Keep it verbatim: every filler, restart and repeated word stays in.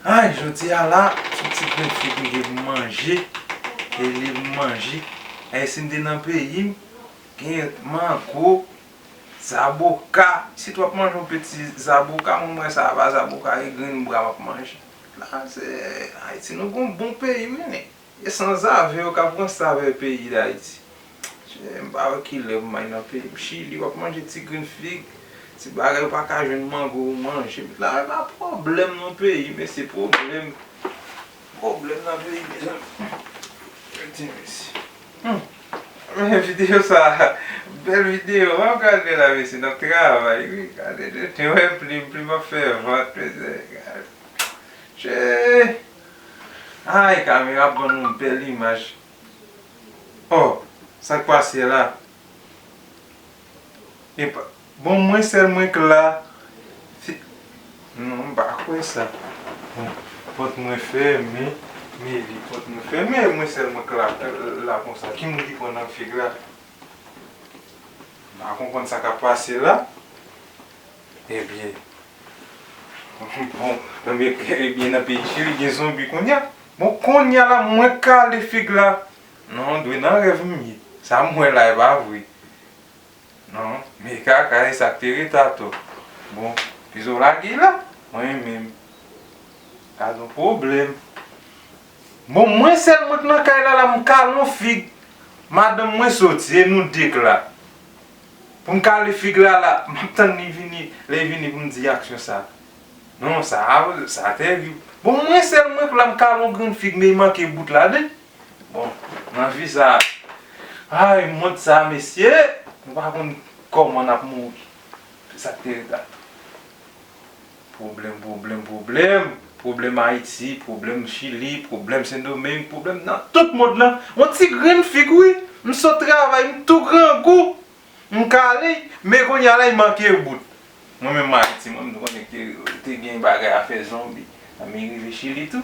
Ay, jodi a la, se yon ti grenn fig m gen pou m manje. E li pou m manje. E si m te nan peyi m, gen mango, zaboka. Si w ap manje yon peti zaboka, mwen, mwen, sa pa zaboka, e grenn bwa m ap manje. La, se Ayiti, nou gon bon peyi, men. E sanzave yo ka pran savè peyi Dayiti. M pa wè kilè pou m al nan peyi m. Chili, w ap manje ti grenn fig, ti bagay, ou pa ka jwenn mango ou manje. La, e pa pwoblèm nan peyi, men se pwoblèm. Pwoblèm nan peyi, mezanmi. Ti mesye. Hmm. Men videyo sa, bèl videyo. W ap gade la, mesye, n ap travay, wi. Gade, te wè plim, plim ap fè vant, mesye. Gade. Che! Ay, kamera ap ban nou bèl imaj. Oh, sa k pase la? Epa, bon, mwen sèl mwen k la. Fi-, non, m pa kwè sa. Bon, pòt mwen fèmen, men li pòt mwen fèmen, mwen sèl mwen k la, la konsa. Ki moun ki pran nan fig la? M pa konprann sa k ap pase la. Ebyen, bon, ebyen, ebyen, nan peyi Chili, gen zonbi kounye a. Bon, kounye a la, mwen kale fig la. Non, dwe nan rèv m ye. Sa m wè la, e pa vre. Non, men kaka, e sa k te ret atò. Bon, pizo lage la, mwen menm. Gad yon pwoblèm. Bon, mwen sèl mwen k nan kay la, la, m kale yon fig. Madanm mwen soti, e nou de k la. Pou m kale fig la, la, m ap tann li vini, lè li vini pou m di aksyon sa. Non, sa, sa terib. Bon, mwen sèl mwen k la, m kale yon grenn fig, men li manke bout ladan. Bon, nan vi sa, ay, mond sa, mesye, nou pa konn kòman n ap mouri. Se sa k te ret la. Pwoblèm, pwoblèm, pwoblèm. Pwoblèm Ayiti, pwoblèm Chili, pwoblèm Sendomeng, pwoblèm nan tout mond lan. Yon ti grenn fig, wi. M sot travay, m tou grangou. M kale, men kounye a la, li manke bout. Mwen menm Ayiti, mwen, m konnen ke te gen bagay afè zonbi. Ann, men rive Chili tou.